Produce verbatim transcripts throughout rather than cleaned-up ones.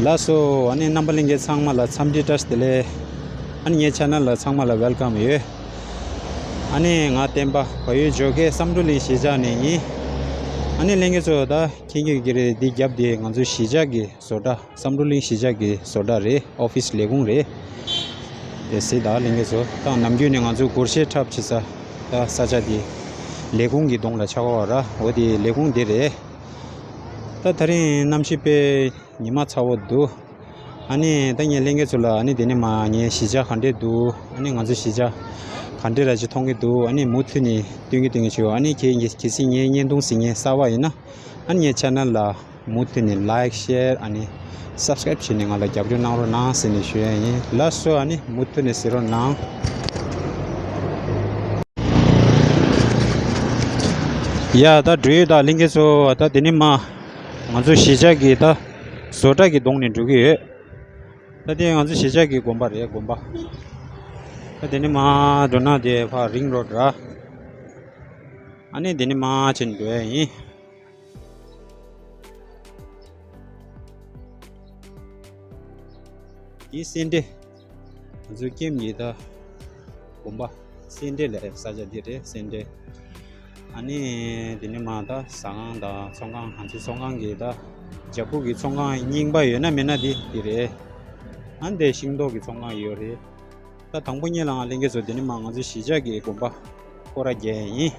ལགས་སོ། ཨ་ནི་རྣམ་པ་ལྷན་རྒྱས་ཚང་མ་ལ་འཚམས་འདྲི་བཀྲ་ཤིས་བདེ་ལེགས། ཨ་ནི་ངའི་ཆེ་ནལ་ལ་ཚང་མ་ལ་ཝེལ་ཀམ་ཡོད། ཨ་ནི་ང་བསྟན་པ་བལ་ཡུལ་ཇོ་ཁའི་བསམ་འགྲུབ་གླིང་གཞིས་ཆགས་ནས་ཡིན། ཨ་ནི་ལྷན་རྒྱས་ཚོ་ད་མཁྱེན་གྱི་ཡོད་ཀྱི་རེད། འདི་རྒྱབ་དེ་ང་ཚོའི་གཞིས་ཆགས་ཀྱི་བཟོ་གྲྭ། བསམ་འགྲུབ་གླིང་གཞིས་ཆགས་ཀྱི་བཟོ་གྲྭ་རེད། ཨོ་ཕིས་ལས་ཁུངས་རེད། དེ་སྲིད་ད་ལྷན་རྒྱས་ཚོ་ད་ནམ་རྒྱུན་ནས་ང་ཚོ་སྒོར་གཞས་འཁྲབ་བྱེད་ས་ད་ས་ཆ་དེ་ལས་ཁུངས་ཀྱི་གདོང་ལ་ཆགས་པ་ར། འོ་དེ་ལས་ཁུངས་དེ་རེད། ད་ད་རིང་གནམ་གཤིས་དཔེ་ཉི་མ་ཚ་བོ་འདུག་ཨ་ནི་ད་ངས་ལྷན་རྒྱས་ཚོ་ལ་ཨ་ནི་དེ་ནས་མ་ངའི་གཞིས་ཆགས་ག་འདྲས་འདུག་ཨ་ནི་ང་ཚོའི་གཞིས་ཆགས་ག་འདྲས་ར་ཅིག་མཐོང་གི་འདུག་ཨ་ནི་མུ་མཐུད་ནས་སྟོན་གྱི་སྟོན་གྱི་བྱེད། ཨ་ནི་གལ་གལ་སྲིད་ངའི་བརྙན་ཐུང་གཟིགས་མཁན་གསར་པ་ཡིན་ན་ཨ་ནི་ངའི་ཆེ་ནལ་ལ་མུ་མཐུད་ནས་ལའིཀ་ཤེར་ཨ་ནི་སབ་སི་ཀ་རེབ་བྱས་ནས་ང་ལ་རྒྱབ་སྐྱོར་གནང་རོགས་གནང་ཟེར་ནས་ཞུ་ཡ་ཡིན། ལགས་སོ། ཨ་ནི་མུ་མཐུད་ནས་གཟིགས་རོགས་གནང་། ཡ་ད་འགྲོ་ཡོད་ད་ལྷན་རྒྱས་ཚོ། ད་དེ་ནས་མ་ང་ཚོ་གཞིས་ཆགས་ཀྱི་ད་བཟོ་གྲྭ་གི་གདོང་ནས་འགྲོ་གི་ཡོད། ད་དེ་ང་ཚོ་གཞིས་ཆགས་ཀྱི་དགོན་པ་རེད། དགོན་པ། ད་དེ་ནས་མ་འགྲོ་ན་དེ་ཕར་རིང་རོ་འདྲ། ཨ་ནི་དེ་ནས་མ་ཕྱིན་འགྲོ་ཡ་ཡིན། འདི་སེ་འབྲས། ང་ཚོའི་ཀེམ་གྱི་ད་དགོན་པ། སེ་འབྲས་ལ་ས་ཆ་འདི་རེད། སེ་འབྲས། ཨ་ནི་དེ་ནས་མ་ད་ཟ་ཁང་དང་ཚོང་ཁང་། ང་ཚོའི་ཚོང་ཁང་གི་ད་ཇ་ཕུག་གི་ཚོང་ཁང་རྙིང་པ་ཡོད་ན་མེད་ན་འདི་འདི་རེད། ཨ་ནི་དེ་ཤིང་ཏོག་གི་ཚོང་ཁང་ཡོད་རེད། ད་དང་པོ་ཉིད་ལ་ང་ལྷན་རྒྱས་ཚོ་དེ་ནས་མ་ང་ཚོའི་གཞིས་ཆགས་ཀྱི་དགོན་པ་སྐོར་ར་རྒྱག་ཡ་ཡིན།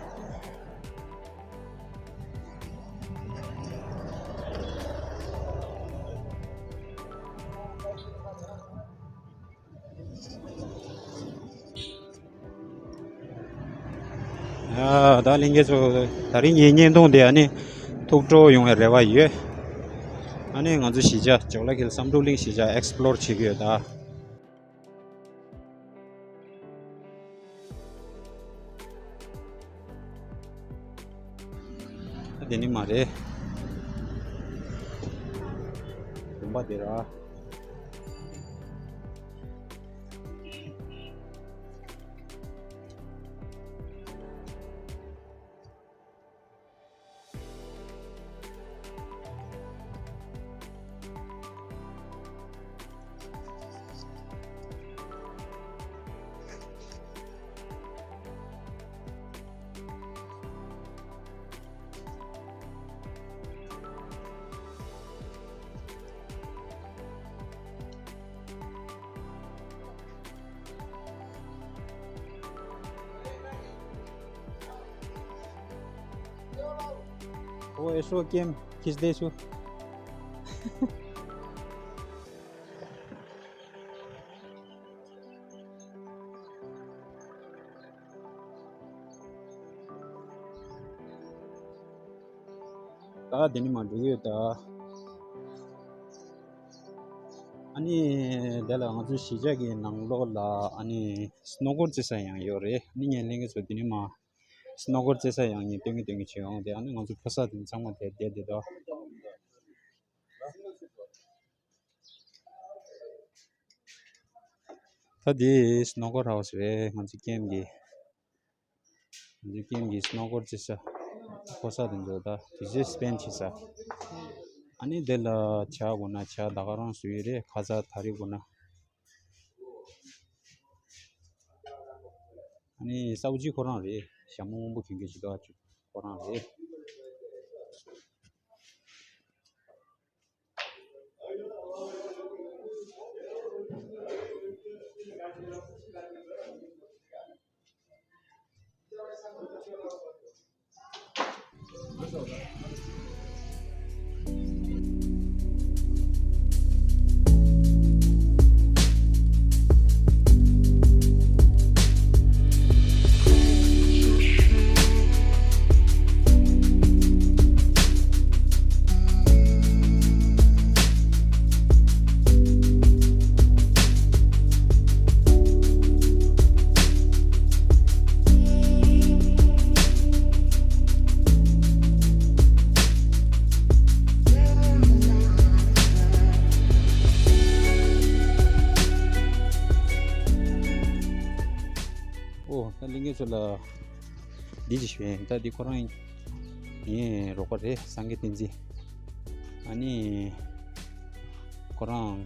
ཡ་ད་ལྷན་རྒྱས་ཚོ། ད་རིང་ངའི་བརྙན་ཐུང་དེ་ཨ་ནི་ཐུགས་སྤྲོ་ཡོང་བའི་རེ་བ་ཡོད། ཨ་ནི་ང་ཚོ་གཞིས་ཆགས་ཇོ་ལ་ཁེལ་བསམ་འགྲུབ་གླིང་གཞིས་ཆགས་ཨེགས་པི་ལོར་བྱེད་ཀྱི་ཡོད་ད། ད་དེ་ནི་མ་རེད། དགོན་པ་དེ་ར། ཨོ་ཨེ་ཤོ་ཀེམ་ཁིས་དེ་ཤུ། ད་དེ་ནི་མ་འགྲོ་གི་ཡོད་ད། ཨ་ནི་དེ་ལ་ང་ཚོའི་གཞིས་ཆགས་ཀྱི་ནང་ལོགས་ལ་ཨ་ནི་སི་ནོ་ཀོར་རྩེ་ས་ཡང་ཡོད་རེད། ཨ་ནི་ངས་ལྷན་རྒྱས་ཚོ་དེ་ནི་མ་སི་ནོ་ཀོར་རྩེ་ས་ཡང་ངས་སྟོན་གི་སྟོན་གི་བྱེད་ཡོང་དེ། ཨ་ནི་ང་ཚོ་ཕོ་གསར་དེ་ཚང་མ་དེ་བསྡད་དེ་ད། ད་འདི་སི་ནོ་ཀོར་ཧའུ་སི་རེད། ང་ཚོའི་ཀེམ་གྱི། ང་ཚོའི་ཀེམ་གྱི་སི་ནོ་ཀོར་རྩེ་ས། ཕོ་གསར་དེ་ཚོ་ད་དུས་ཚོད་སྤེན་བྱེད་ས། ཨ་ནི་དེ་ལ་ཇ་དགོས་ན་ཇ་ད་ག་རང་བཟོ་ཡི་རེད། ཁ་ཟས་ད་རེས་དགོས་ན། ཨ་ནི་སའུ་ཇི་ཁོ་རང་རེད། ཞྭ་མོ་སྔོན་པོ་གྱོན་གྱོན་ཞིག་འདུག་ཨ། ཁོ་རང་རེད། ཨོ་ད་ལྷན་རྒྱས་ཚོ་ལ་འདི་ཅིག་ཞུ་ཡིན། ད་འདི་ཁོ་རང་ངའི་རོགས་པ་རེད། སངས་རྒྱས་བསྟན་འཛིན། ཨ་ནི་ ཁོ་རང་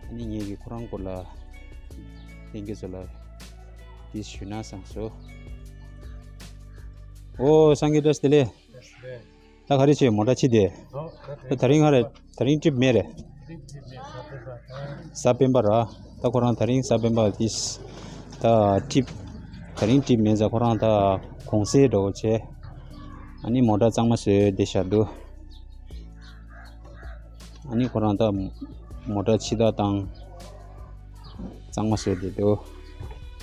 ཨ་ནི་ངེད་ཀྱིས་ཁོ་རང་སྐོར་ལ་ལྷན་རྒྱས་ཚོ་ལ་དེ་ཞུས་ན་བསམ་སོང་། ཨོ་སངས་རྒྱས་བཀྲ་ཤིས་བདེ་ལེགས། ད་ག་རེ་བྱས་མོ་ཊ་ཕྱི་དེ། ད་ད་རིང་ཧ་རེ་ད་རིང་ཊིབ་མེད་རེད། གཟའ་སྤེན་པ་ར། ད་ཁོ་རང་ད་རིང་གཟའ་སྤེན་པ་དེ། ད་ཊིབ་ད་རིང་ཊིབ་མེད་ཙང་ཁོ་རང་ད་གུང་སེང་འདྲ་བོ་བྱས། ཨ་ནི་མོ་ཊ་གཙང་མ་བཟོས་བསྡད་བཞག་འདུག་ཨ་ནི་ཁོ་རང་ད་མོ་ཊ་ཕྱི་ད་བཏང་། གཙང་མ་བཟོས་བསྡད་འདུག་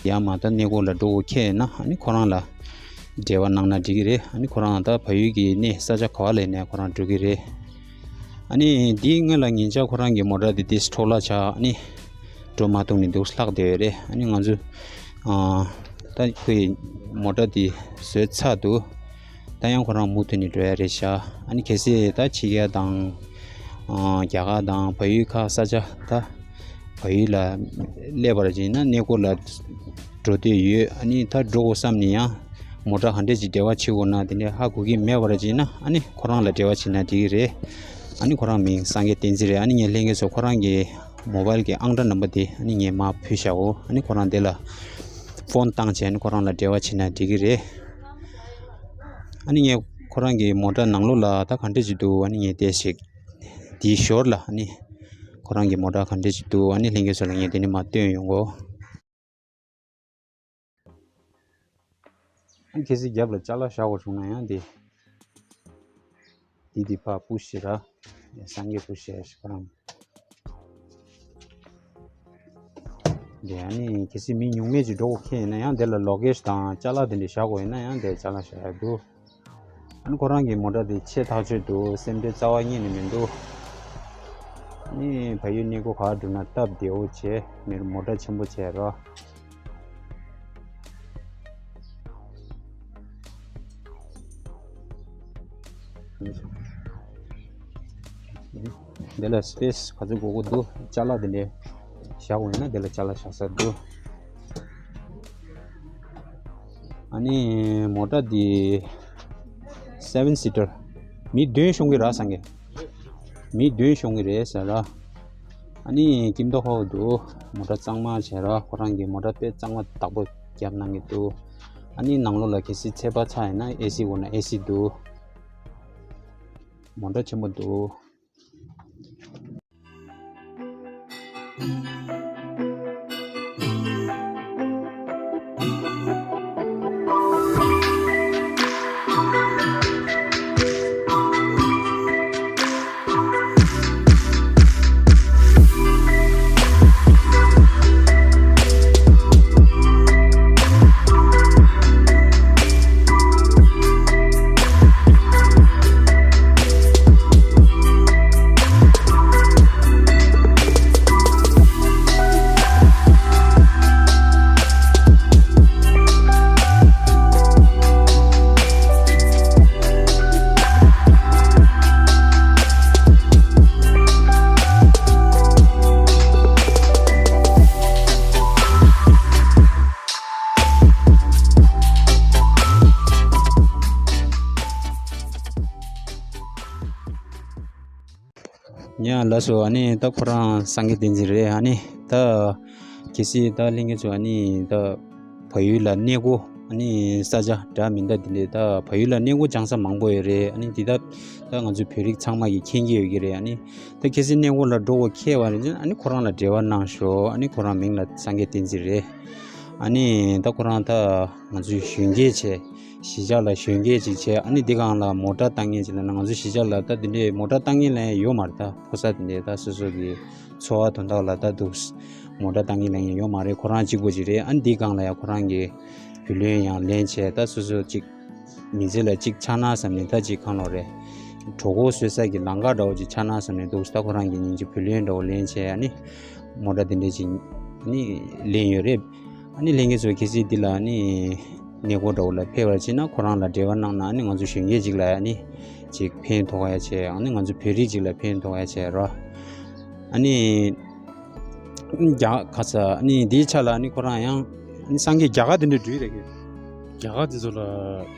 ཡང་མ་ད་གནས་སྐོར་ལ་འགྲོ་དགོས་ཁེལ་ན་ཨ་ནི་ཁོ་རང་ལ་འབྲེལ་བ་གནང་ན་འགྲིག་གི་རེད། ཨ་ནི་ཁོ་རང་ད་བལ་ཡུལ་གྱི་གནས་ས་ཆ་ག་བ་ལ་ཡིན་ནའི་ཁོ་རང་འགྲོ་གི་རེད། ཨ་ནི་འདིའི་སྔོན་ལ་ཉིན་ཞག་ཁོ་རང་གི་མོ་ཊ་དེ་ཏིས་འཕྲོ་བརླག་ཆགས་ཨ་ནི་འགྲོ་མ་ཐུབ་ནས་འདུག་ལྷག་བསྡད་ཡོད་རེད། ཨ་ནི་ང་ཚོ་ཨ་ད་ཁོའི་མོ་ཊ་དེ་བཟོས་ཚར་འདུག་ད་ཡང་ཁོ་རང་མུ་མཐུད་ནས་འགྲོ་ཡ་རེད་ཤག་ཨ་ནི་གལ་སྲིད་ད་ཕྱི་རྒྱལ་དང་ཨ་རྒྱ་གར་དང་བལ་ཡུལ་ཁག་ས་ཆ་ད་བལ་ཡུལ་ལ་སླེབས་པར་བྱས་ན་གནས་སྐོར་ལ་འགྲོ་འདོད་ཡོད། ཨ་ནི་ད་འགྲོ་དགོས་བསམ་ནས་ཡང་མོ་ཊ་ག་འདྲས་ཅིག་འབྲེལ་བ་བྱེད་དགོས་ན་དེ་འདྲས་ཧ་གོ་གི་མེད་པར་བྱས་ན་ཨ་ནི་ཁོ་རང་ལ་འབྲེལ་བ་བྱེད་ན་འགྲིག་གི་རེད། ཨ་ནི་ཁོ་རང་མིང་སངས་རྒྱས་བསྟན་འཛིན་རེད། ཨ་ནི་ངས་ལྷན་རྒྱས་ཚོ་ཁོ་རང་གི་མོ་བལ་གྱི་ཨང་གྲངས་རྣམ་པ་དེ་ཨ་ནི་ངས་མར་ཕུལ་བཞག་གོ་ཨ་ནི་ཁོ་རང་དེ་ལ་ཕོན་བཏང་བྱས་ཨ་ནི་ཁོ་རང་ལ་འབྲེལ་བ་བྱེད་ན་འགྲིག་གི་རེད། ཨ་ནི་ངས་ཁོ་རང་གི་མོ་ཊ་ནང་ལོགས་ལ་ད་ག་འདྲས་ཅིག་འདུག་ཨ་ནི་ངས་བལྟས་ཤིག་དེའི་ཞོར་ལ་ཨ་ནི་ཁོ་རང་གི་མོ་ཊ་ག་འདྲས་ཅིག་འདུག་ཨ་ནི་ལྷན་རྒྱས་ཚོ་ལ་ངས་དེ་ནས་མར་སྟོན་ཡོང་གོ་ཨ་ནི་གལ་སྲིད་རྒྱབ་ལ་ཅ་ལག་བཞག་དགོས་བྱུང་ན་ཡང་དེ། འདི་འདི་ཕ་པུ་ཤི་ར། སངས་རྒྱས་པུ་ཤི་ཞིག་ཁོ་རང་། འདི་ཨ་ནི་གལ་སྲིད་མི་ཉུང་མེད་ཅིག་འགྲོ་དགོས་ཁེལ་ཡིན་ན་ཡང་དེ་ལ་ལོ་ཀེ་ཤི་དང་ཅ་ལག་དེ་འདྲ་བཞག་དགོས་ཡིན་ན་ཡང་དེ་ཅ་ལག་བཞག་ཡ་འདུག་ཨ་ནི་ཁོ་རང་གི་མོ་ཊ་དེ་ཆེ་ཐག་ཆོད་འདུག་སེམས་ཁྲལ་རྩ་བ་ཉིད་ནས་མི་འདུག་ཨ་ནི་བལ་ཡུལ་གནས་སྐོར་ག་འགྲོ་ན་སྟབས་བདེ་བོ་བྱས་མི་མོ་ཊ་ཆེན་པོ་བྱས་རོགས། འདི་ལ་སི་པེ་སི་ག་ཚོད་དགོས་ཀྱི་འདུག་ཅ་ལག་འདི་འདྲ་བཞག་དགོས་ན་འདི་ལ་ཅ་ལག་བཞག་ས་འདུག་ཨ་ནི་མོ་ཊ་འདི་སེ་བེན་སི་ཊར། མི་བདུན་ཤོང་གི་རེད་བསམ་གི། མི་བདུན་ཤོང་གི་རེད་ཟེར་ར། ཨ་ནི་ཀིམ་ཏོ་ཧོ་འདུག་མོ་ཊ་གཙང་མ་བྱས་ར། ཁོ་རང་གི་མོ་ཊ་དཔེ་གཙང་མ་བདག་པོ་བརྒྱབ་གནང་གི་འདུག་ཨ་ནི་ནང་ལོགས་ལ་གལ་སྲིད་ཚད་པ་ཚ་ཡིན་ན་ཨེ་སི་དགོས་ན་ཨེ་སི་འདུག་མོ་ཊ་ཆེན་པོ་འདུག་ཡ་ལགས་སོ། ཨ་ནི་ད་ཁོ་རང་སངས་རྒྱས་བསྟན་འཛིན་རེད། ཨ་ནི་ད་གལ་སྲིད་ད་ལྷན་རྒྱས་ཚོ་ཨ་ནི་ད་བལ་ཡུལ་ལ་གནས་སྐོར་ཨ་ནི་ས་ཆ་འདྲ་མི་འདྲ་འདི་འདྲ་ད་བལ་ཡུལ་ལ་གནས་སྐོར་སྦྱང་ས་མང་པོ་ཡོད་རེད། ཨ་ནི་འདི་ད་ད་ང་ཚོའི་བོད་རིགས་ཚང་མ་གིས་མཁྱེན་གྱི་ཡོད་ཀྱི་རེད། ཨ་ནི་ད་གལ་སྲིད་གནས་སྐོར་ལ་འགྲོ་དགོས་ཁེལ་བ་རེད་ན་ཨ་ནི་ཁོ་རང་ལ་འབྲེལ་བ་གནང་ཤོག་ཨ་ནི་ཁོ་རང་མིང་ལ་སངས་རྒྱས་བསྟན་འཛིན་རེད། ཨ་ནི་ད་ཁོ་རང་ད་ང་ཚོའི་གཞོན་སྐྱེས་བྱས། གཞིས་ཆགས་ལ་གཞོན་སྐྱེས་ཅིག་བྱས། ཨ་ནི་འདི་སྒང་ལ་མོ་ཊ་བཏང་མཁན་ཅིག་ལབ་ན་ང་ཚོ་གཞིས་ཆགས་ལ་ད་འདི་འདྲའི་མོ་ཊ་བཏང་མཁན་ལ་ཡང་ཡོད་མ་རེད། ད་ཕོ་གསར་འདི་འདྲའི་ད་སོ་སོ་གི་འཚོ་བ་དོན་དག་ལ་ད་འདུག་མོ་ཊ་བཏང་མཁན་ལ་ཡང་ཡོད་མ་རེད། ཁོ་རང་གཅིག་པོ་ཅིག་རེད། ཨ་ནི་འདི་སྒང་ལ་ཡང་ཁོ་རང་གི་བུ་ལོན་ཡང་ལེན་བྱས། ད་སོ་སོ་ཅིག་མི་ཚེ་ལ་ཅིག་ཆགས་ན་བསམ་ནས་ད་ཅིག་གང་ལོག་རེད། གྲོད་ཁོག་བཟོད་ས་གི་ལམ་ཁ་འདྲ་བོ་ཅིག་ཆགས་ན་བསམ་ནས་འདུག་ད་ཁོ་རང་གི་སྙིང་རྗེ་བུ་ལོན་འདྲ་བོ་ལེན་བྱས། ཨ་ནི་མོ་ཊ་འདི་འདྲ་ཅིག་ཨ་ནི་ལེན་ཡོད་རེད། ཨ་ནི་ལྷན་རྒྱས་ཚོ་གལ་སྲིད་འདི་ལ་ཨ་ནི་གནས་སྐོར་འདྲ་བོ་ལ་ཕེབས་པར་བྱེད་ན་ཁོ་རང་ལ་འབྲེལ་བ་གནང་ན་ཨ་ནི་ང་ཚོ་གཞོན་སྐྱེས་ཅིག་ལ་ཨ་ནི་ཅིག་ཕན་ཐོགས་ཡ་བྱས། ཨ་ནི་ང་ཚོ་བོད་རིགས་ཅིག་ལ་ཕན་ཐོགས་ཡ་བྱས་རོ། ཨ་ནི་རྒྱ་ག་ས་ཨ་ནི་འདིའི་ཆ་ལ་ཨ་ནི་ཁོ་རང་ཡང་ཨ་ནི་སངས་རྒྱས་རྒྱ་གར་དེ་འདྲ་འགྲོ་ཡི་རེད་གི། རྒྱ་གར་དེ་ཚོ་ལ་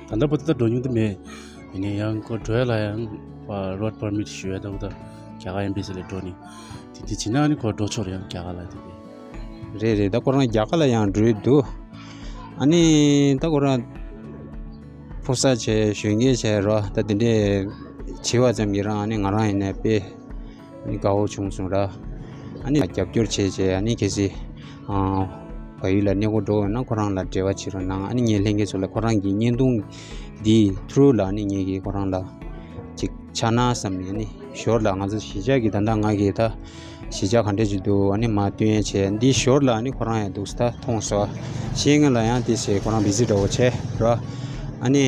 ད་ལྟ་བར་དུ་ད་འགྲོ་མྱོང་དུ་མེད། ཡིན་ནའི་ཡང་ཁོ་འགྲོ་ཡ་ལ་ཡང་རོཌ་པར་མིཊ་ཞུ་ཡ་ད་འུ་ད་ རྒྱ་གར་ཨེམ་བྷེ་སི་ལ་འགྲོ་ནི། དེ་དེ་བྱེད་ན་ཨ་ནི་ཁོ་འགྲོ་ཆོག་རེད་ཡང་རྒྱ་གར་ལ་དེ་དེ། རེད་རེད། ད་ཁོ་རང་རྒྱ་གར་ལ་ཡང་འགྲོ་ཡི་འདུག་ཨ་ནི་ད་ཁོ་རང་ཕོ་གསར་བྱས་གཞོན་སྐྱེས་བྱས་རོ། ད་དེ་འདྲས་བྱེད་པ་ཙམ་གྱིས་རང་ཨ་ནི་ང་རང་ཡིན་ནའི་དཔེ་ཨ་ནི་དགའ་བོ་བྱུང་སོང་ར། ཨ་ནི་རྒྱབ་སྐྱོར་བྱས་བྱས་ཨ་ནི་གལ་སྲིད་ཨ་བལ་ཡུལ་ལ་གནས་སྐོར་འགྲོ་འོས་ན་ཁོ་རང་ལ་འབྲེལ་བ་བྱེད་རོགས་གནང་། ཨ་ནི་ངའི་ལྷན་རྒྱས་ཚོ་ལ་ཁོ་རང་གི་བརྙན་ཐུང་འདི་ཐུ་རུ་ལ་ཨ་ནི་ངེད་ཀྱིས་ཁོ་རང་ལ་ཅིག་ཆགས་ན་བསམ་ནས། ཨ་ནི་ཞོར་ལ་ང་ཚོ་གཞིས་ཆགས་ཀྱི་ད་ལྟ་ང་གིས་ད་གཞིས་ཆགས་ག་འདྲས་ཅིག་འདུག་ཨ་ནི་མར་སྟོན་ཡས་བྱས། འདིའི་ཞོར་ལ་ཨ་ནི་ཁོ་རང་ཡང་འདུག་ས་ད་མཐོང་སོང་། ཤེས་ངེས་ལ་ཡང་དེ་བྱས་ཁོ་རང་བི་ཟི་འདྲ་བོ་བྱས་ར། ཨ་ནི་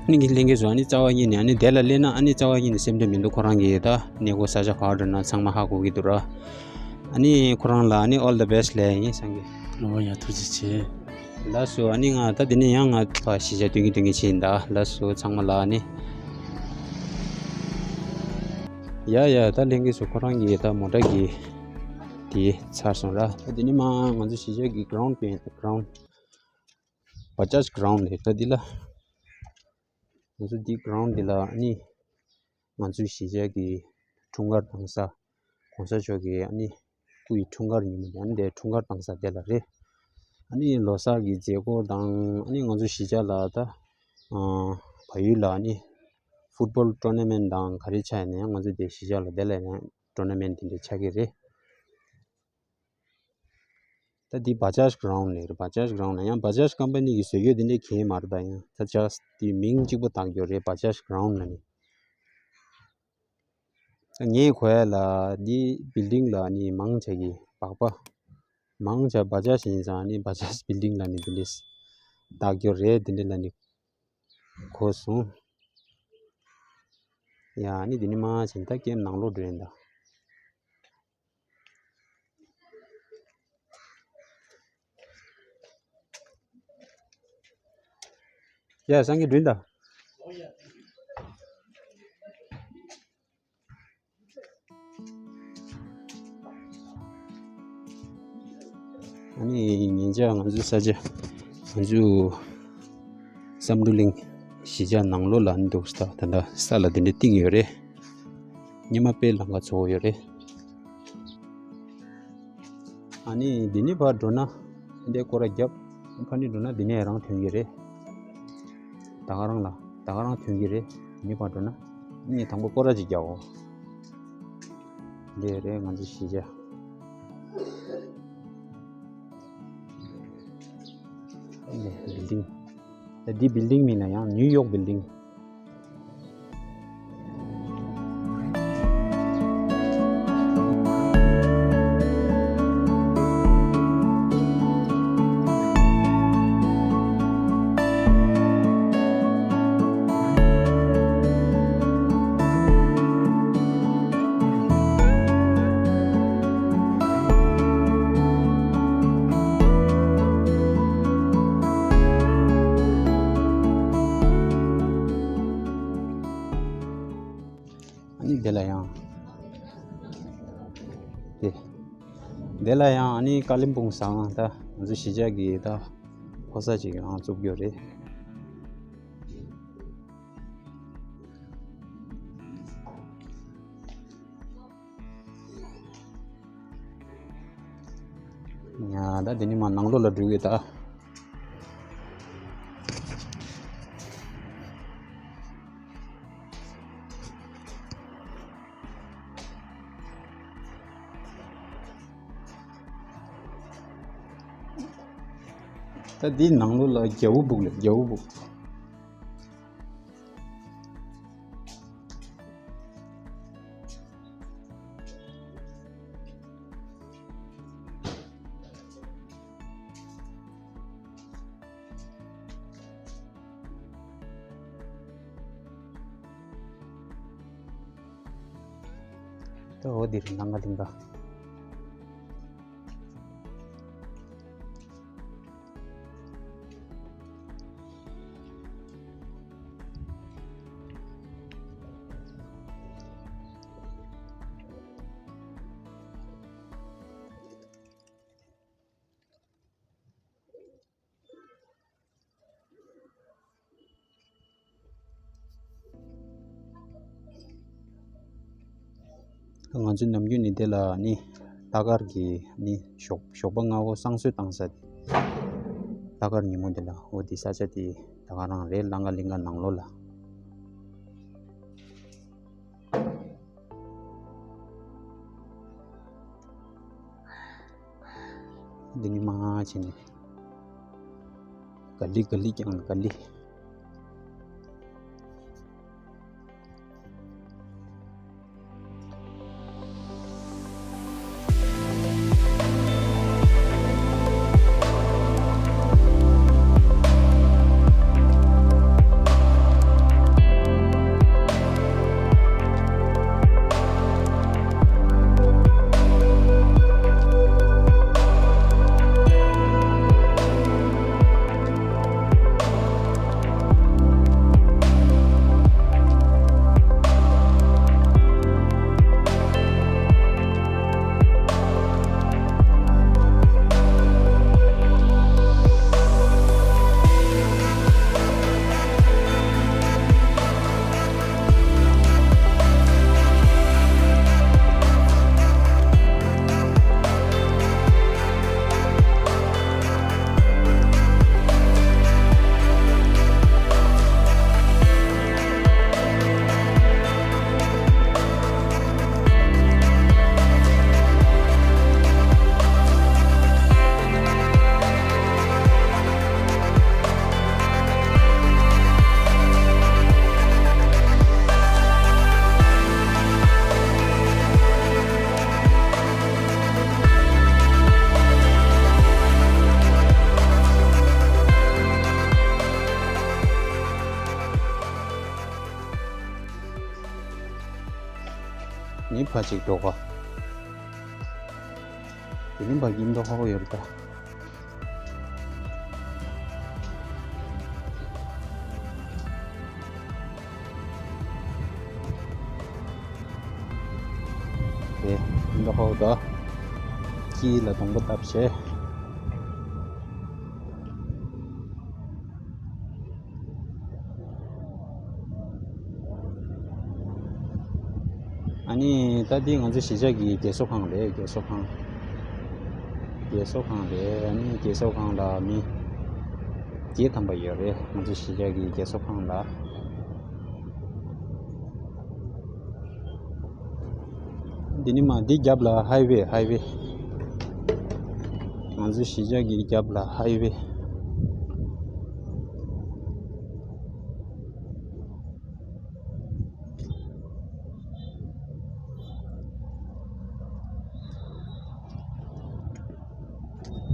ཨ་ནི་གི་ལྷན་རྒྱས་ཚོ་ཨ་ནི་རྩ་བ་ཉིད་ནས་ཨ་ནི་དེ་ལ་སླེབས་ན་ཨ་ནི་རྩ་བ་ཉིད་ནས་སེམས་ཁྲལ་མི་འདུག་ཁོ་རང་གིས་ད་གནས་སྐོར་ས་ཆ་ག་བར་འགྲོ་ན་ཚང་མ་ཧ་གོ་གི་འདུག་ར། ཨ་ནི་ཁོ་རང་ལ་ཨ་ནི་all the best ལབ་ཡིན་སངས་རྒྱས། ཨོ་ཡ་ཐུགས་རྗེ་ཆེ། ལགས་སོ། ཨ་ནི་ང་ད་དེ་ནས་ཡང་ང་ཕར་གཞིས་ཆགས་སྟོན་གྱིན་སྟོན་གྱིན་ཕྱིན་ད། ལགས་སོ་ཚང་མ་ལ་ཨ་ནི། ཡ་ཡ་ད་ལྷན་རྒྱས་ཚོ་ཁོ་རང་གི་ད་མོ་ཊ་གི་དེ་ཚར་སོང་ར། ད་དེ་ནས་མར་ང་ཚོ་གཞིས་ཆགས་ཀྱི་གྷི་རའུན་ཌི་པས་གྷི་རའུན་ཌི་བ་ཇཱཇ་གྷི་རའུན་ཌི་རེད། ད་འདི་ལ་ང་ཚོ་འདི་གྷི་རའུན་ཌི་འདི་ལ་ཨ་ནི་ང་ཚོའི་གཞིས་ཆགས་ཀྱི་འཁྲུངས་སྐར་བཏང་ས། གོང་ས་མཆོག་གི་ཨ་ནི་སྐུ་ཡི་འཁྲུངས་སྐར་ཉིན་མོ་དེ་ཨ་ནི་དེ་འཁྲུངས་སྐར་བཏང་ས་དེ་ལ་རེད། ཨ་ནི་ལོ་གསར་གྱི་མཛད་སྒོ་དང་ཨ་ནི་ང་ཚོ་གཞིས་ཆགས་ལ་ད་ཨ་བལ་ཡུལ་ལ་ཨ་ནི་ཕུཊ་བོལ་ཊོར་ན་མེན་ཊི་དང་ག་རེ་ཆགས་ཡིན་ན་ཡང་ང་ཚོ་དེ་གཞིས་ཆགས་ལ་དེ་ལ་ཡང་ཊོར་ན་མེན་ཊི་དེ་འདྲ་ཆགས་ཀྱི་རེད། ད་འདི་བ་ཇཱཇ་གྷི་རའུན་ཌི་ནས་རེད། བ་ཇཱཇ་གྷི་རའུན་ཌི་ནས་ཡང་བ་ཇཱཇ་ཀམ་པ་ནི་གི་བཟོ་བཀོད་འདི་འདྲའི་གས་མ་རེད། ད་ཡང་ད་ཇཱས་ཊི་འདི་མིང་གཅིག་པོ་བཏགས་ཡོད་རེད། བ་ཇཱཇ་གྷི་རའུན་ཌི་ལབ་ནི། ད་ངས་གོ་ཡ་ལ་འདི་བིལ་ཌིང་ལ་ནི་མང་ཆེ་གི་སྦག་སྦག་མང་ཆེ་བ་ཇཱཇ་ཡིན་ཙང་ནི་བ་ཇཱཇ་བིལ་ཌིང་ལ་ནི་འདི་འདྲས་བཏགས་ཡོད་རེད། འདི་འདྲས་ལ་ནི་གོ་སོང་། ཡ་ནི་འདི་ནི་མང་ཆེ་ད་ཀེམ་ནང་ལོགས་འགྲོ་ཡིན་ད། ཡ་སངས་རྒྱས་འགྲོ་ཡིན་ད། ཨ་ནི་ཉིན་ཆ་ང་ཚོའི་ས་ཆ་ང་ཚོའི་བསམ་གྲུབ་གླིང་གཞིས་ཆགས་ནང་ལོགས་ལ་ཨ་ནི་འདུག་ས་ད་ལྟ་ས་ལ་དེ་འདྲ་བཏིང་ཡོད་རེད། ཉི་མ་དཔེ་ལམ་ཁ་ཚ་པོ་ཡོད་རེད། ཨ་ནི་འདི་ནས་ཕར་འགྲོ་ན་འདི་སྐོར་ར་རྒྱབ་ཕར་ནས་འགྲོ་ན་འདི་ནས་རང་ཐོན་གྱི་རེད། ད་ག་རང་ལ་ད་ག་རང་ཐོན་གྱི་རེད། འདི་ནས་ཕར་འགྲོ་ན་ནི་དང་པོ་སྐོར་ར་ཅིག་རྒྱག་འོ། འདི་རེད་ང་ཚོ་གཞིས་ཆགས། ཨ་ནི་བིལ་ཌིང་། ད་འདི་བིལ་ཌིང་མིན་ན་ཡང་ནིའུ་ཡོག་བིལ་ཌིང་། ཨ་ནི་དེ་ལ་ཡང་། དེ། དེ་ལ་ཡང་ཨ་ནི་ཀ་ལིམ་པོང་ཟེར་ཡང་ད་ང་ཚོ་གཞིས་ཆགས་ཀྱི་ད་ཕོ་གསར་ཅིག་ཡང་བཙུགས་ཡོད་རེད། ཡ་ད་དེ་ནི་མ་ནང་ལོགས་ལ་འགྲོ་གི་ད། ད་འདི་ནང་ལོགས་ལ་རྒྱལ་པོ་སྦུག་ལ་རྒྱལ་པོ་སྦུག་ད་འོ་འདིར་ནང་ང་ལིང་ག། ད་ང་ཚོའི་ནམ་རྒྱུན་ནི་དེ་ལ་ནི་ལྷག་དཀར་གྱི་ནི་ཞོགས་ཞོགས་པ་སྔ་པོ་བསང་གསོལ་བཏང་ས་དེ། ལྷག་དཀར་ཉིན་མོ་དེ་ལ་འོ་དེ་ས་ཆ་དེ་ད་ག་རང་རེད། ལང་ཀ་གླིང་ག་ནང་ལོགས་ལ། འདི་ནི་མ་བྱས་ནས་ག་ལི་ག་ལི་ཀྱང་ག་ལི། ནི་ཕ་ཅིག་འགྲོ་ག་དེ་ནི་ཕ་གི་མདོ་ཁ་པོ་ཡོད་རེད་ད། དེ་མདོ་ཁ་པོ་ད་དཀྱིལ་ལ་སྡོང་པོ་བཏབ་བྱས། ཨ་ནི་ད་འདི་ང་ཚོ་གཞིས་ཆགས་ཀྱི་རྒས་གསོ་ཁང་རེད། རྒས་གསོ་ཁང་། རྒས་གསོ་ཁང་རེད། ཨ་ནི་རྒས་གསོ་ཁང་ལ་མི་བརྒྱད་ཐམ་པ་ཡོད་རེད། ང་ཚོ་གཞིས་ཆགས་ཀྱི་རྒས་གསོ་ཁང་ལ། འདི་ནི་མ་འདི་རྒྱབ་ལ་ཧའི་ཝེ། ཧའི་ཝེ། ང་ཚོ་གཞིས་ཆགས་ཀྱི་རྒྱབ་ལ་ཧའི་ཝེ།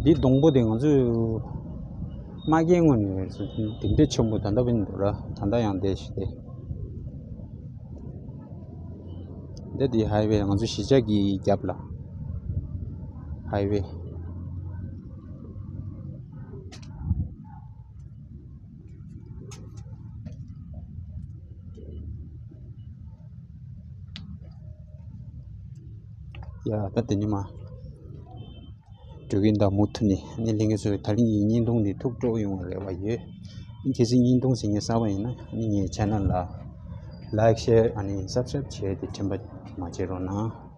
འདི་སྡོང་པོ་དེ་ང་ཚོས་མ་སྐྱེས་སྔོན་ནས་དེ་འདྲ་ཆེན་པོ་ད་ལྟ་བིན་འདུག་ར། ད་ལྟ་ཡང་འདས་ཤི་སྟེ། འདི་དེ་ཧའི་ཝེ། ང་ཚོ་གཞིས་ཆགས་ཀྱི་རྒྱབ་ལ་ཧའི་ཝེ། ཡ་ད་དེ་ནི་མ། འགྲོ་གིན་ད་མུ་མཐུད་ནས་ནི་ལྷན་རྒྱས་ཚོས་ད་རིང་གི་བརྙན་ཐུང་འདི་ཐུགས་སྤྲོ་ཡོང་བའི་རེ་བ་ཡོད། ཨ་ནི་གལ་སྲིད་བརྙན་ཐུང་གཟིགས་མཁན་གསར་པ་ཡིན་ན་ཨ་ནི་ངའི་ཆེ་ནལ་ལ་ལའིག་ཤེར་ཨ་ནི་སབ་སི་ཀྲའིབ་བྱས་ཏེ་དྲན་པ་མ་བརྗེད་རོགས་གནང་།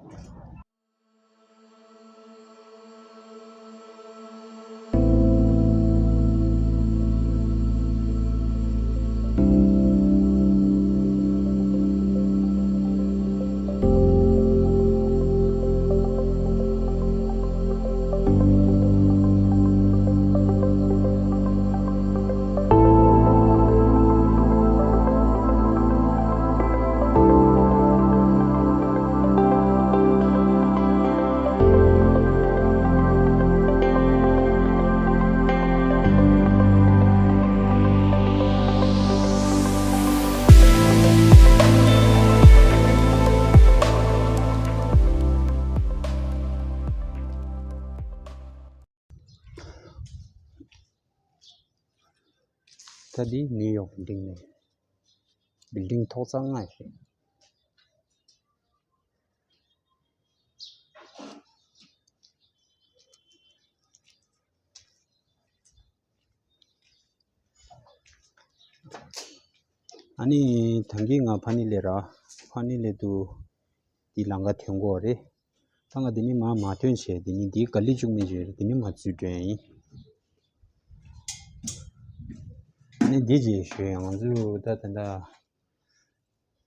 ད་འདི་ནིའུ་ཡོག་བིལ་ཌིང་རེད། བིལ་ཌིང་ཐོག་རྩ་ལྔ་རེད། ཨ་ནི་ད་གིན་ང་ཕ་ནི་ལེ་ར། ཕ་ནི་ལེ་དུ་ འདི་ལམ་ཁ་ཐོན་གོ་རེད། ད་ང་འདི་ནས་མར་མ་ཐོན་བྱས། འདི་ནས་འདི་ག་ལེ་བཅུག་མིན་བྱས། འདི་ནས་མར་འཛུལ་འགྲོ་ཡ་ཡིན། ཨ་ནི་འདི་རྗེས་ཞུ་ཡ། ང་ཚོ་ད་ད་ལྟ་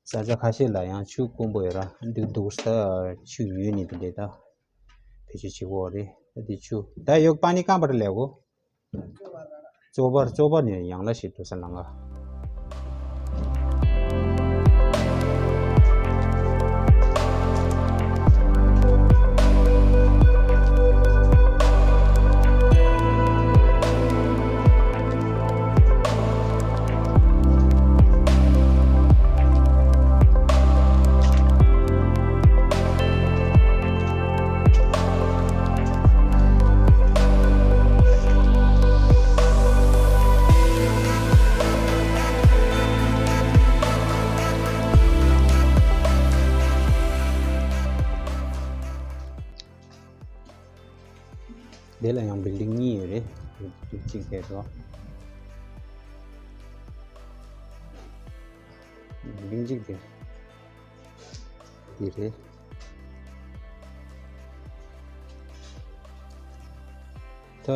ས་ཆ་ཁ་ཤས་ལ་ཡང་ཆུ་དཀོན་པོ་ཡོད་ར། འདི་འདུག་ས་ཆུ་ཡོད་ནི་འདི་འདྲས། ད་བེད་སྤྱོད་བྱེད་དགོས་རེད། ད་འདི་ཆུ་ད་ཡོག་པ་ནི་རྐང་པར་ལས་གོ། གཙོ་བར་གཙོ་བར་ནས་ཡང་ལ་ཞིག་འགྲོ་ས་ལམ་ཁ། དེ་ལ་ཡང་བིལ་ཌིང་གཉིས་ཡོད་རེད། གཅིག་དེ་རོ། བིལ་ཌིང་གཅིག་དེ་དེ་རེད། ད་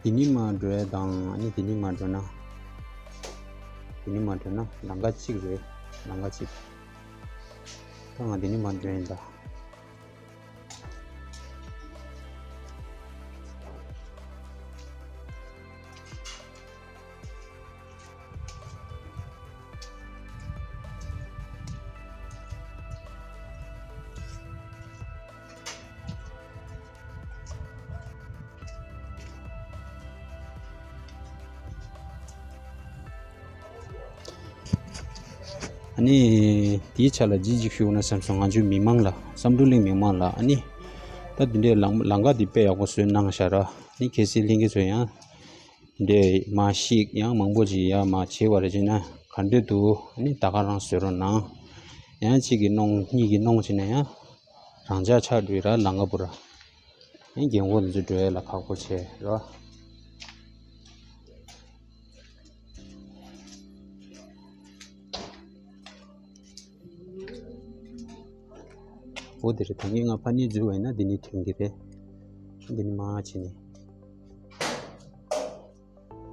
འདི་ནས་མར་འགྲོ་ཡ་དང་། ཨ་ནི་འདི་ནས་མར་འགྲོ་ན། འདི་ནས་མར་འགྲོ་ན་ལམ་ཁ་གཅིག་རེད། ལམ་ཁ་གཅིག། ད་ང་འདི་ནས་མར་འགྲོ་ཡིན་ད། ཨ་ནི་དེའི་ཆ་ལ་ཅི་ཞིག་ཞུ་ན་བསམ་སོང་། ང་ཚོའི་མི་མང་ལ། བསམ་གྲུབ་གླིང་མི་མང་ལ། ཨ་ནི་ད་དེ་འདྲའི་ལམ་ལམ་ཁ་འདི་དཔེ་ཡག་པོ་བཟོས་གནང་ཤག་ར། ཨ་ནི་གལ་སྲིད་གླིང་གི་ཚོ་ཡང་འདི་འདྲའི་མར་གཤེགས་ཡང་མང་པོ་ཅིག་ཡར་མར་བྱེད་པ་རེད་ཅེ་ན། ག་འདྲ་འདུག་ཨ་ནི་ད་ག་རང་བཟོ་རོགས་གནང་། ཡང་གཅིག་གིས་གནོང་། གཉིས་ཀྱིས་གནོང་བྱས་ན་ཡང་རང་འཇགས་ཆགས་འགྲོ་ར། ལམ་ཁ་བུ་ར། ཡང་རྒན་གོག་འདི་ཚོ་འགྲོ་ཡ་ལ་ཁག་པོ་བྱས་ར། འོ་དེ་རེད། ད་ངས་ང་ཕ་ནས་འཛུལ་བ་ཡིན་ན་འདི་ནས་ཐོན་གྱི་རེད། འདི་ནས་མར་བྱས་ནས།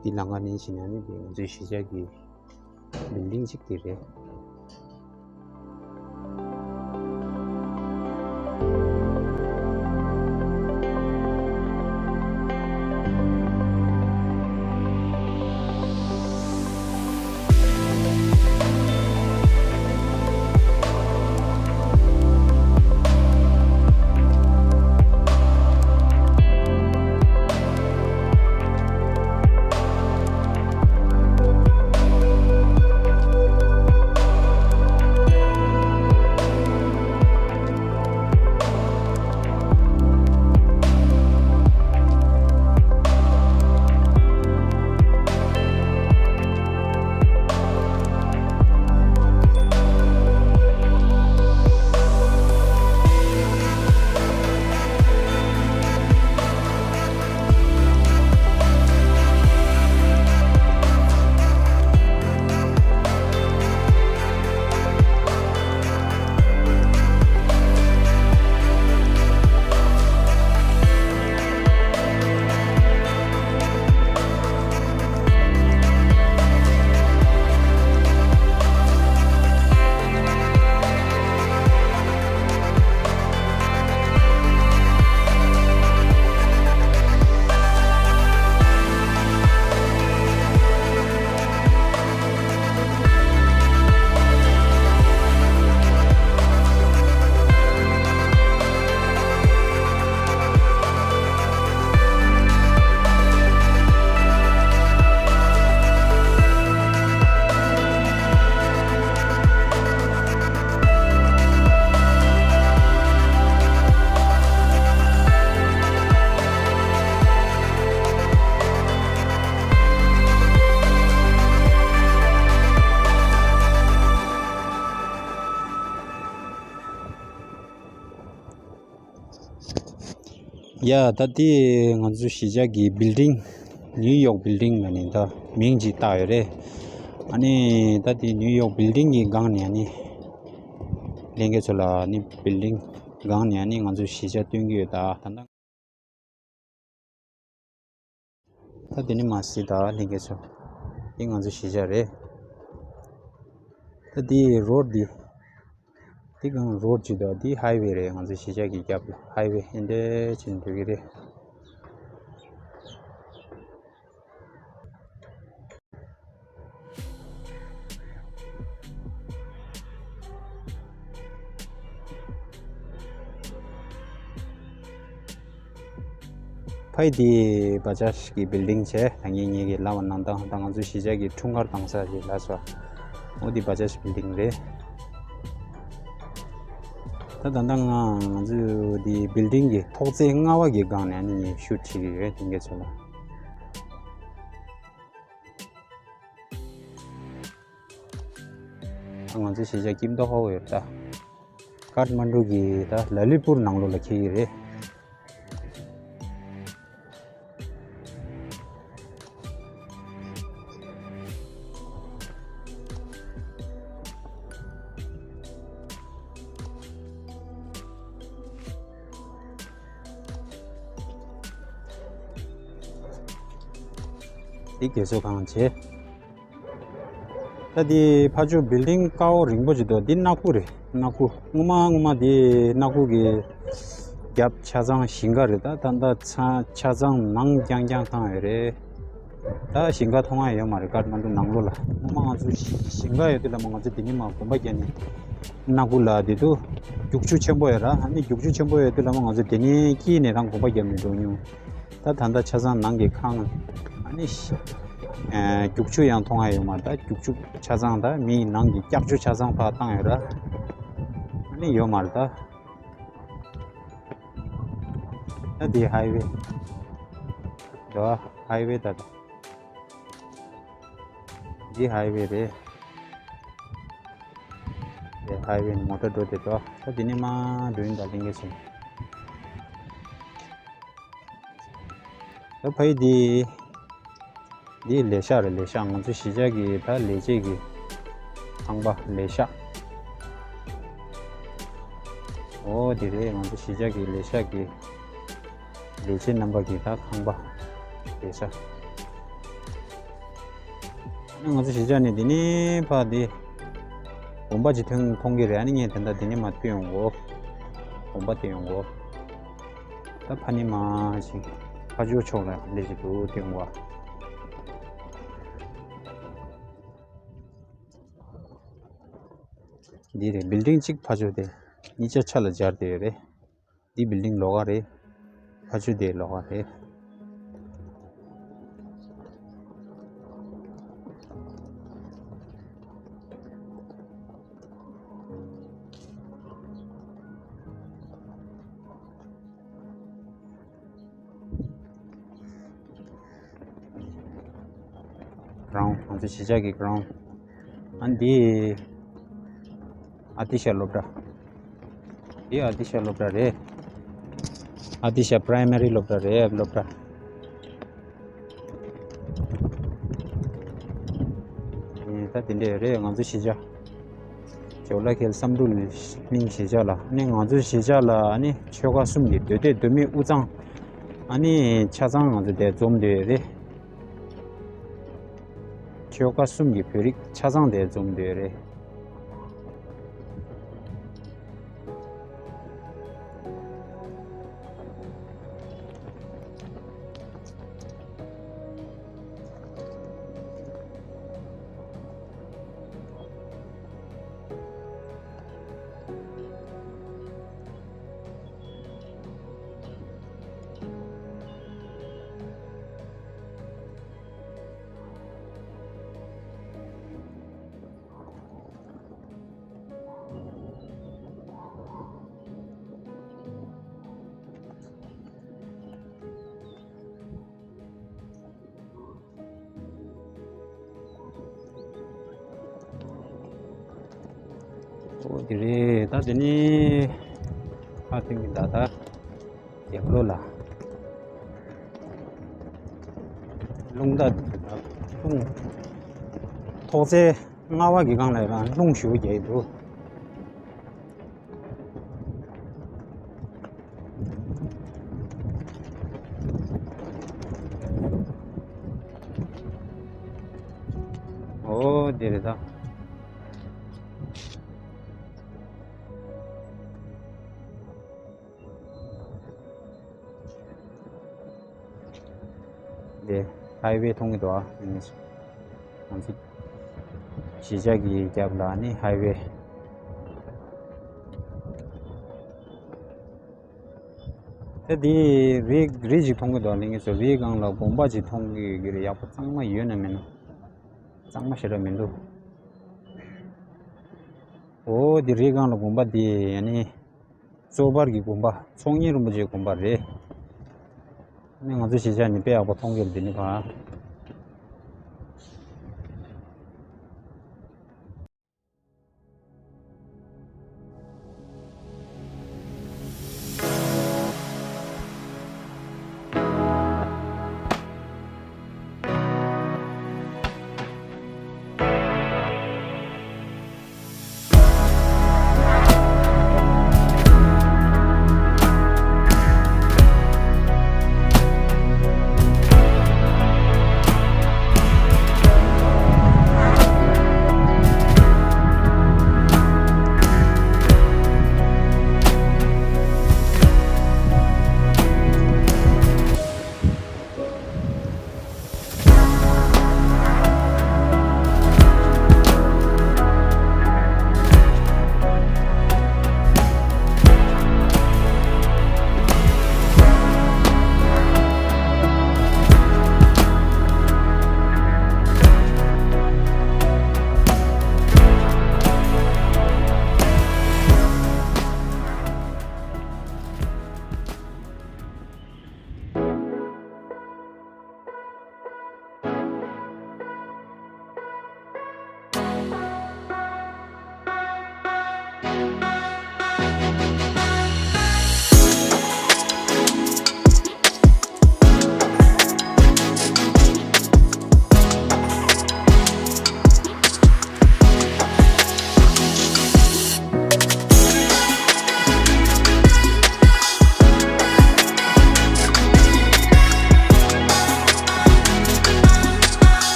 འདི་ལམ་ཁ་ནས་བྱས་ན་ནི་འདི་ང་ཚོའི་གཞིས་ཆགས་ཀྱི་བིལ་ཌིང་གཅིག་དེ་རེད། ཡ། ད་དེ་ང་ཚོ་གཞིས་ཆགས་ཀྱི་བིལ་ཌིང་། ནིའུ་ཡོག་བིལ་ཌིང་ལ་ནི་ད་མིང་ཅིག་བཏགས་ཡོད་རེད། ཨ་ནི་ད་དེ་ནིའུ་ཡོག་བིལ་ཌིང་གི་སྒང་ནས་ཨ་ནི་ ལྷན་རྒྱས་ཚོ་ལ་ནི་བིལ་ཌིང་སྒང་ནས་ནི་ང་ཚོས་གཞིས་ཆགས་སྟོན་གྱི་ཡོད། ད་ད་ལྟ། ད་དེ་ནི་མ་གཟིགས་ད་ལྷན་རྒྱས་ཚོ། འདི་ང་ཚོའི་གཞིས་ཆགས་རེད། ད་འདི་རོ་ཌི་འདི། འདི་གང་རོ་ཌི་ཅིག་འདུག་འདི་ཧའི་ཝེ་རེད། ང་ཚོའི་གཞིས་ཆགས་ཀྱི་རྒྱབ་ལ་ཧའི་ཝེ་འདི་འདྲ་ཅིག་འགྲོ་གི་རེད། ཕ་ཡི་དེ་བ་ཇཱཇ་གི་བིལ་ཌིང་བྱས། ད་ངས་ངེད་ཀྱི་ལབ་པ་ནང་ད་ད་ང་ཚོའི་གཞིས་ཆགས་ཀྱི་འཁྲུངས་སྐར་བཏང་ས་ཞིག་ལབ་སོང་། འོ་དེ་བ་ཇཱཇ་བིལ་ཌིང་རེད། ད་ད་ལྟ་ང་ང་ཚོའི་དེ་བིལ་ཌིང་གི་ཐོག་བརྩེགས་ལྔ་པ་གི་སྒང་ནས་ཨ་ནི་ངས་ཤུཊ་བྱེད་ཀྱི་ཡོད། ལྷན་རྒྱས་ཚོ་ལ། ང་ཚོའི་གཞིས་ཆགས་སྐྱིད་མདོག་ཁ་པོ་ཡོད་ད། ཀཱཐ་མན་ཌུ་གི་ད་ལ་ལི་པུར་ནང་ལོགས་ལ་འཁེལ་གྱི་རེད། འདི་རྒས་གསོ་ཁང་བྱས། ད་འདི་ཕ་ཇོ་བིལ་ཌིང་དཀར་པོ་རིང་པོ་ཅིག་འདུག་འདི་ནག་ཁུག་རེད། ནག་ཁུག་སྔོན་མ་སྔོན་མ་འདི་ནག་ཁུག་གི་རྒྱབ་ཆ་ཚང་ཞིང་ཁ་རེད། ད་ད་ལྟ་ཚ་ཆ་ཚང་ནང་རྐྱང་རྐྱང་བཏང་ཡོད་རེད། ད་ཞིང་ཁ་མཐོང་ཡ་ཡོད་མ་རེད། ཀཱཐ་མན་ཌུ་ནང་ལོགས་ལ། སྔོན་མ་ང་ཚོ་ཞིང་ཁ་ཡོད་དུས་ལ་མ་ང་ཚོ་འདི་ནས་མར་གོམ་པ་རྒྱག་ནས། ནག་ཁུག་ལ་འདི་དུས་རྒྱུག་ཆུ་ཆེན་པོ་ཡོད་ར། ཨ་ནི་རྒྱུག་ཆུ་ཆེན་པོ་ཡོད་དུས་ལ་མ་ང་ཚོ་འདི་ནས་སྐྱིད་ནས་རང་གོམ་པ་རྒྱབ་ནས་འགྲོ་མྱོང་། ད་ད་ལྟ་ཆ་ཚང་ནང་གི་ཁང་། ཨ་ནི་ཤ་ཨ་རྒྱུག་ཆུ་ཡང་མཐོང་ཡ་ཡོད་མ་རེད། ད་རྒྱུག་ཆུ་ཆ་ཚང་ད་མིའི་ནང་གི་སྐྱག་ཆུ་ཆ་ཚང་ཕར་བཏང་ཡོད་ར། ཨ་ནི་ཡོད་མ་རེད་ད། ད་འདི་ཧའི་ཝེ། འདི་ཧའི་ཝེ་ད། འདི་ཧའི་ཝེ་རེད། འདི་ཧའི་ཝེ་ནས་མོ་ཊ་འགྲོ་བསྡད་འདུག་ད་འདི་ནས་མར་འགྲོ་ཡིན་ད། ལྷན་རྒྱས་ཚོ། ད་ཕ་ཡི་འདི། འདི་ལས་ཤག་རེད། ལས་ཤག་ང་ཚོ་གཞིས་ཆགས་ཀྱི་ད་ལས་བྱེད་ཀྱི་ཁང་པ། ལས་ཤག་འོ་འདི་རེད། ང་ཚོ་གཞིས་ཆགས་ཀྱི་ལས་ཤག་གི་ལས་བྱེད་རྣམ་པ་གི་ད་ཁང་པ། ལས་ཤག་ང་ཚོ་གཞིས་ཆགས་ནས་འདི་ནས་ཕར་འདི་དགོན་པ་ཅིག་མཐོང་མཐོང་གི་རེད། ཨ་ནི་ངས་དེ་འདྲ་འདི་ནས་མར་བཏོན་ཡོང་གོ། དགོན་པ་བཏོན་ཡོང་གོ། ད་ཕ་ནི་མ་ཞིག་ཕ་ཇོ་ཕྱོགས་ལ་ལས་ཀྱི་འདུག་སྟེང་བ། འདི་རེད། བིལ་ཌིང་གཅིག་ཕ་ཇོ་དེ། གཉིས་ཆ་ཆ་ལ་སྦྱར་བསྡད་ཡོད་རེད། འདི་བིལ་ཌིང་ལོགས་ཀ་རེད། ཕ་ཇོ་དེ་ལོགས་ཀ་རེད། གྷི་རའུན་ཌི། ང་ཚོ་གཞིས་ཆགས་ཀྱི་གྷི་རའུན་ཌི། ཨ་འདི་ཨ་ཏི་ཤ་སློབ་གྲྭ། འདི་ཨ་ཏི་ཤ་སློབ་གྲྭ་རེད། ཨ་ཏི་ཤ་པི་རའི་མ་རི་སློབ་གྲྭ་རེད། སློབ་གྲྭ། ཨེ་ད་དེ་འདྲས་རེད། ང་ཚོ་གཞིས་ཆགས་ཇོ་ལ་ཁེལ་བསམ་འགྲུབ་གླིང་གཞིས་ཆགས་ལ། ཨ་ནི་ང་ཚོའི་གཞིས་ཆགས་ལ་ཨ་ནི་ཆོལ་ཁ་གསུམ་གྱི་མདོ་སྟོད་མདོ་སྨད་དབུས་གཙང་ཨ་ནི་ཆ་ཚང་ང་ཚོ་དེ་འཛོམས་བསྡད་ཡོད་རེད། ཆོལ་ཁ་གསུམ་གྱི་བོད་རིགས་ཆ་ཚང་དེ་འཛོམས་བསྡད་ཡོད་རེད། འོ་དེ་རེད། ད་དེ་ནས་ཕར་སྟོན་གྱི་ད་ད་རྒྱབ་ལོགས་ལ་རླུང་རྟ་རླུང་ཐོག་བརྩེགས་ལྔ་པ་གི་སྒང་ལ་ཡང་རླུང་ཞེ་པོ་རྒྱག་གི་འདུག་འདི་རེད་ད། འདི་ཧའི་ཝེ་མཐོང་གི་འདུག་ཨ། ང་ཚོ་གཞིས་ཆགས་ཀྱི་རྒྱབ་ལ་ནི་ཧའི་ཝེ། ད་འདི་རི་རི་ཞིག་མཐོང་གི་འདུག་ལྷན་རྒྱས་ཚོ། རིའི་སྒང་ལ་དགོན་པ་ཅིག་མཐོང་གི་ཡོད་ཀྱི་རེད། ཡག་པོ་གཙང་མ་ཡོད་ན་མེད་ན། གཙང་མ་ཞེ་དྲག་མི་འདུག་འོ་འདི་རི་སྒང་ལ་དགོན་པ་འདི་ཡ་ནི་གཙོ་བར་གྱི་དགོན་པ། ཚོགས་གཉིས་རིན་པོ་ཆེའི་དགོན་པ་རེད། ནི་ང་ཚོ་གཞིས་ཆགས་ནི་དཔེ་ཡག་པོ་མཐོང་གི་རེད། འདི་ནི་བ།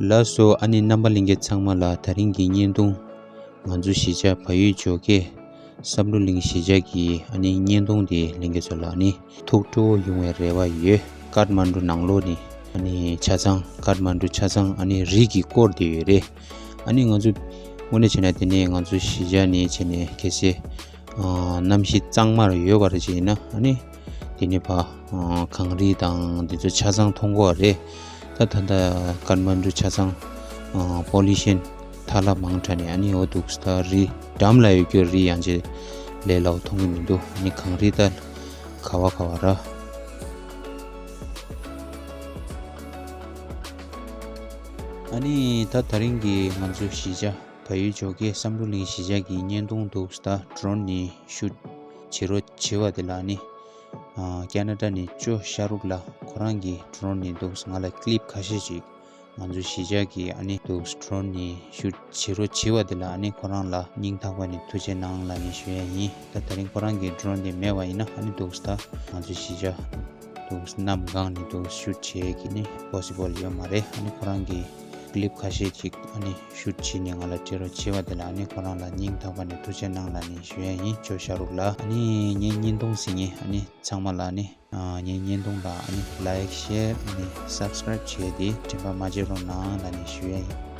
ལགས་སོ། ཨ་ནི་རྣམ་པ་ལྷན་རྒྱས་ཚང་མ་ལ་དེ་རིང་གི་བརྙན་ཐུང་། ང་ཚོ་གཞིས་ཆགས་བལ་ཡུལ་ཇོ་ཁེ་བསམ་གྲུབ་གླིང་གཞིས་ཆགས་ཀྱི་ཨ་ནི་བརྙན་ཐུང་དེ་ལྷན་རྒྱས་ཚོ་ལ་ནི་ཐུགས་སྤྲོ་བོ་ཡོང་བའི་རེ་བ་ཡོད། ཀཏ་མན་གྲུ་ནང་ལོགས་ནི་ཨ་ནི་ཆ་ཚང་། ཀཏ་མན་གྲུ་ཆ་ཚང་ཨ་ནི་རི་གིས་བསྐོར་བསྡད་ཡོད་རེད། ཨ་ནི་ང་ཚོ་དངོས་གནས་བྱས་ན་དེ་ནས་ང་ཚོ་གཞིས་ཆགས་ནས་བྱས་ནས་གལ་སྲིད་ཨ་གནམ་གཤིས་གཙང་མ་རུ་ཡོད་པ་རེད་བྱས་ན། ཨ་ནི་དེ་ནས་ཕར་ཨ་གངས་རི་དང་དེ་ཚོ་ཆ་ཚང་མཐོང་གི་རེད། ད་ད་ལྟ་ཀཏ་མན་གྲུ་ཆ་ཚང་ཨ་པོ་ལུ་ཤན་ཐལ་བ་མང་དྲགས་ནས། ཨ་ནི་འོ་འདུག་ད་རི་འགྲམ་ལ་ཡོད་རྒྱུ་རི་ཡང་ཅིག་ལས་སླ་པོ་མཐོང་གི་མི་འདུག་ཨ་ནི་གངས་རི་ད་ག་བ་ག་བ་ར། ཨ་ནི་ད་དེ་རིང་གི་ང་ཚོའི་གཞིས་ཆགས་བལ་ཡུལ་ཇོ་ཁའི་བསམ་གྲུབ་གླིང་གཞིས་ཆགས་ཀྱི་བརྙན་ཐུང་འདུག་ད་ཌོ་རོན་ནས་ཤུཊ་བྱེད་རོགས་བྱེད་པ་དེ་ལ་ཨ་ནི་ཨ་ཀ་ན་ཌ་ནས་ཅོ་ཤ་རུག་ལགས་ཁོ་རང་གི་ཌོ་རོན་ནས་འདུག་ང་ལ་ཀི་ལིབ་ཁ་ཤས་ཅིག་ང་ཚོའི་གཞིས་ཆགས་ཀྱི་ཨ་ནི་འདུག་ཌོ་རོན་ནས་ཤུཊ་བྱེད་རོགས་བྱེད་པ་དེ་ལ་ཨ་ནི་ཁོ་རང་ལ་སྙིང་ཐག་པ་ནས་ཐུགས་རྗེ་གནང་ལབ་ནས་ཞུ་ཡ་ཡིན། ད་དེ་རིང་ཁོ་རང་གི་ཌོ་རོན་དེ་མེད་པ་ཡིན་ན་ཨ་ནི་འདུག་ད་ང་ཚོའི་གཞིས་ཆགས་འདུག་གནམ་གང་ནས་འདུག་ཤུཊ་བྱེད་ཀྱི་ནི་པོ་སི་བལ་ཡོད་མ་རེད། ཨ་ནི་ཁོ་རང་གི་ཀི་ལིབ་ཁ་ཤས་ཅིག་ཨ་ནི་ཤུཊ་བྱས་ནས་ང་ལ་སྤྲད་རོགས་བྱས་པ་དེ་ལ་ཨ་ནི་ཁོ་རང་ལ་སྙིང་ཐག་པ་ནས་ཐུགས་རྗེ་གནང་ལབ་ནས་ཞུ་ཡ་ཡིན། ཅོ་ཤ་རུག་ལགས། ཨ་ནི་ངའི་བརྙན་ཐུང་གཟིགས་མཁན་ཨ་ནི་ཚང་མ་ལ་ཨ་ནི་ཨ་ངའི་བརྙན་ཐུང་ལ་ཨ་ནི་ལའིཀ་ཤེར་ཨ་ནི་སབ་སི་ཀ་རའིབ་བྱས་ཏེ་དྲན་པ་མ་བརྗེད་རོགས་གནང་ལབ་ནས་ཞུ་ཡ་ཡིན།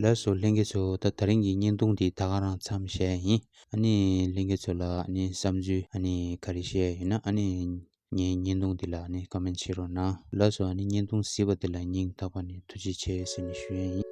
ལགས་སོ། ལྷན་རྒྱས་ཚོ། ད་དེ་རིང་གི་བརྙན་ཐུང་འདི་ད་ག་རང་མཚམས་བཞག་ཡིན། ཨ་ནི་ལྷན་རྒྱས་ཚོ་ལ་ཨ་ནི་བསམ་ཚུལ་ཨ་ནི་ག་རེ་བཤད་ཡོད་ན་ཨ་ནི་ངའི་བརྙན་ཐུང་འདི་ལ་ཨ་ནི་ཀོ་མེན་ཊི་བྱེད་རོགས་གནང་། ལགས་སོ། ཨ་ནི་བརྙན་ཐུང་གཟིགས་པ་འདི་ལ་སྙིང་ཐག་པ་ནས་ཐུགས་རྗེ་ཆེ་ཟེར་ནས་ཞུ་ཡ་ཡིན།